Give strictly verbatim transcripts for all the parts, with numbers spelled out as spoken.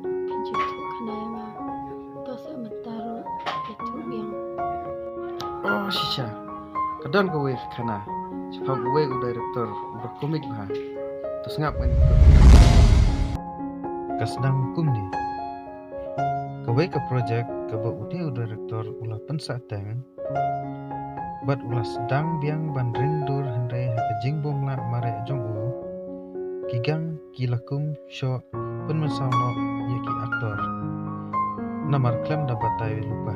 Phi ju thuh khana ïa nga. To seh mynta ruh phi thuh biang. Oh shisha, ka don kawei ka khana shaphang uwei u director uba komik bha. To sngap ngan ïathuh. Ka sdang kumne. Kawei ka project kaba une u director u la pynsahteng bad u la sdang biang ban ring dur, hynrei ha ka jingbymlah mareh jong u, ki gang ki la kum shoh pynmynsaw noh ïa ki actor namar khlem da batai lypa.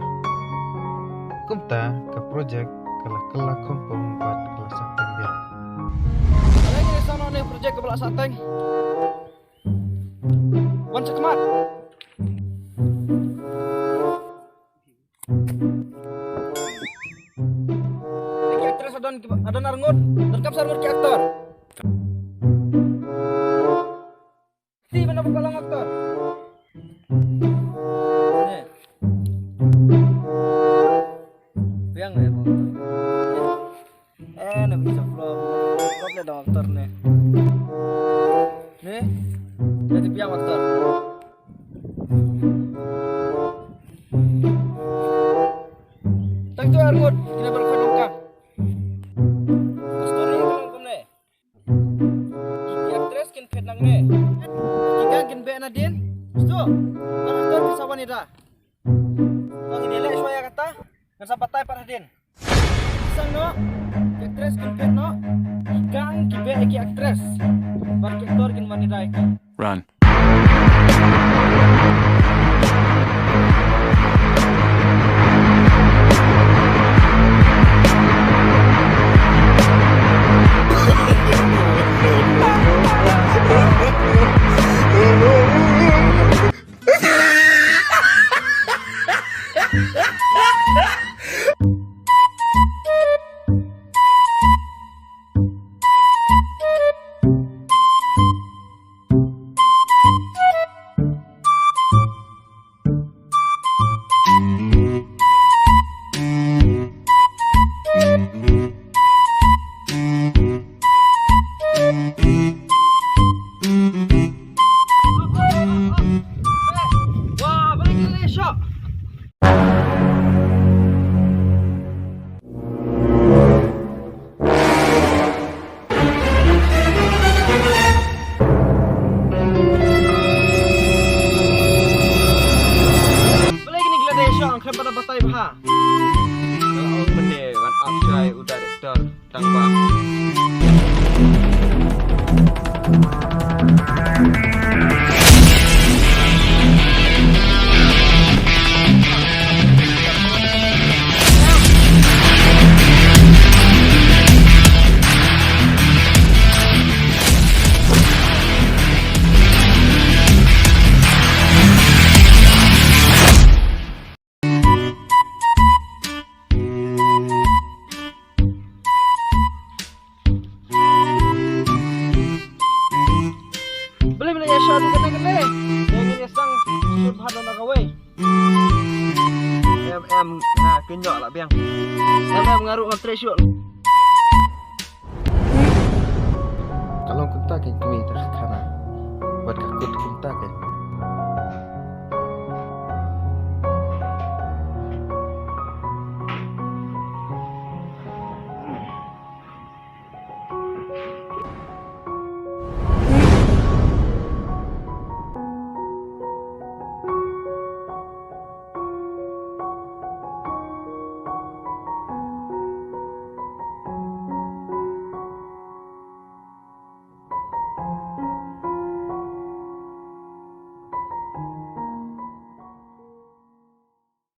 Kumta ka project ka la kylla khongpong bad ka la sahteng biang. Balei ngin ïa sah noh ne project kaba la sahteng? Wan sha khmat. Ki actress adon, adon arngut, donkam sa arngut ki actor. Ti mana buka long actor. Ni. Biang ya. Eh, na bisa flop. Flop le dong actor ni. Ni. Jadi biang actor. Tang tu arngut, kena berkhot longkang. Story ni long kumne. Ki actress kin phet nangne. Ki gang kin beh nadien. Stu, ban actor ki sawan ida. Bang ini leh shwa ïa kata, ngan sa batai pat hadien. Sang noh, ki actress kin phet noh. Ki gang ki beh ki actress. Bad ki actor kin wan ida ki. Run. Wah, balik lagi, syok. Balei kine ki la dei sha, khlem pat da batai bha. Nga la ong mynne ngan ap shai u director tang ba. Balei, balei ïa sha du kane kane. Ïa ngin ïa sang sut bha da na kawei. Em em nga kynjoh la biang. Em em nga ruh nga trei shuh.